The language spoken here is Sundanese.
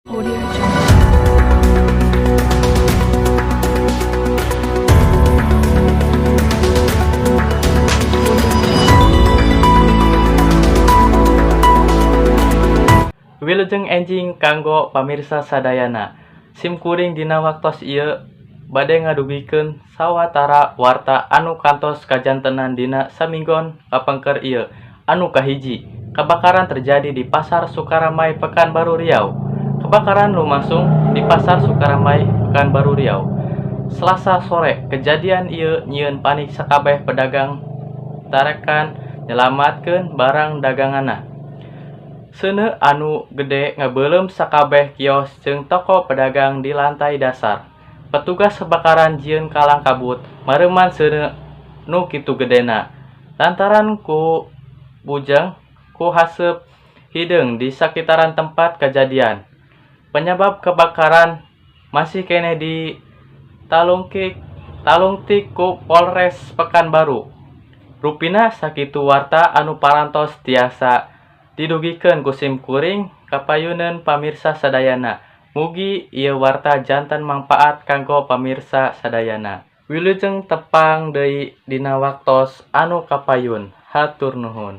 Audio Jungle. Wilujeng enjing kanggo pamirsa sadayana. Sim kuring dina waktos ieu bade ngadugikeun sawatara warta anu kantos kajantenan dina saminggon kapengker ieu. Anu kahiji, kebakaran terjadi di Pasar Sukaramai, Pekanbaru, Riau. Kebakaran lumangsung di Pasar Sukaramai, Pekanbaru, Riau, Selasa sore. Kejadian ieu nyieun panik sakabeh pedagang tarekan nyelamatkeun barang daganganna. Seuneu anu gede ngabeuleum sakabeh kios jeung toko pedagang di lantai dasar. Petugas kebakaran jieun kalang kabut mareuman seuneu nu kitu gedena lantaran ku bujeng ku haseup hideung di sakitaran tempat kejadian. Penyebab kebakaran masih keneh ditalungtik ku Polres Pekanbaru. Rupina sakitu warta anu parantos tiasa didugikeun ku sim kuring kapayuneun pamirsa sadayana. Mugi ieu warta janten mangpaat kanggo pamirsa sadayana. Wilujeng tepang deui dina waktos anu kapayun. Hatur nuhun.